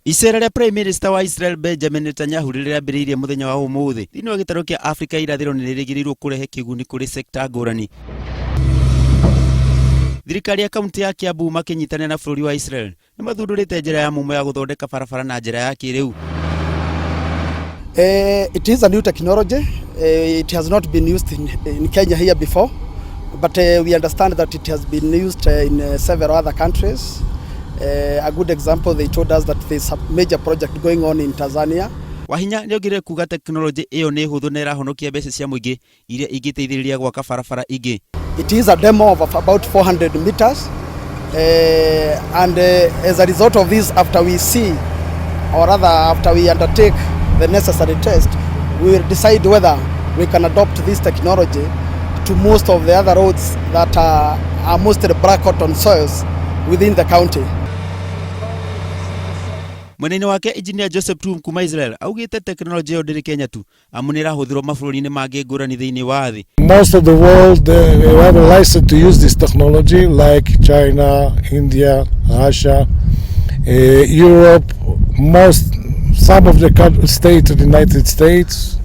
Icera rĩa Prime Minister wa Israel Benjamin Netanyahu rĩrĩa rĩambĩrĩirie mũthenya wa ũmũthĩ thĩinĩ wa gĩtarũ kĩa Afrika irathĩro nĩ rĩrĩgĩrĩirwo kũrehe kĩguni kũrĩ sekta ngũrani. Thirikari ya kaunti ya Kiambu makĩnyitanĩra na bũrũri wa Israel nĩ mathundũrĩte njĩra ya mumo ya gũthondeka barabara na njĩra ya kĩrĩu. It is a new technology. It has not been used in Kenya here before, but we understand that it has been used in several other countries. A good example, they told us that there's a major project going on in Tanzania. Wahinya nĩongereire kuga tekinoronjĩ ĩyo nĩ hũthũ na ĩrahonokia mbeca cia mũingĩ iria ingĩteithĩrĩria gwaka barabara ingĩ. It is a demo of about 400 meters, and as a result of this, after we see, or rather after we undertake the necessary test, we will decide whether we can adopt this technology to most of the other roads that are mostly black cotton soils within the county. Mwena-inĩ wake Engineer Joseph Tum kuma Israel augĩte tekinoronjĩ ĩyo ndĩrĩ Kenya tu amu nĩ ĩrahũthĩrwo mabũrũri-inĩ mangĩ ngũrani thĩinĩ wa thĩ. Most of the world, they have a license to use this technology, like China, India, Russia, Europe, most some of the states of the United States,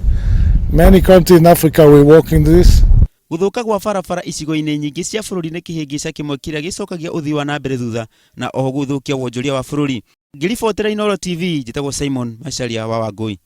many countries in Africa we work in this. Gũthũka gwa barabara icigo-inĩ nyingĩ cia bũrũri nĩ kĩhĩngĩca kĩmwe kĩrĩa gĩcokagia ũthii wa na mbere thutha na oho gũthũkia wonjoria wa bũrũri. Ngĩribotera Inooro TV, njĩtagwo Simon Macharia wa Wangũi.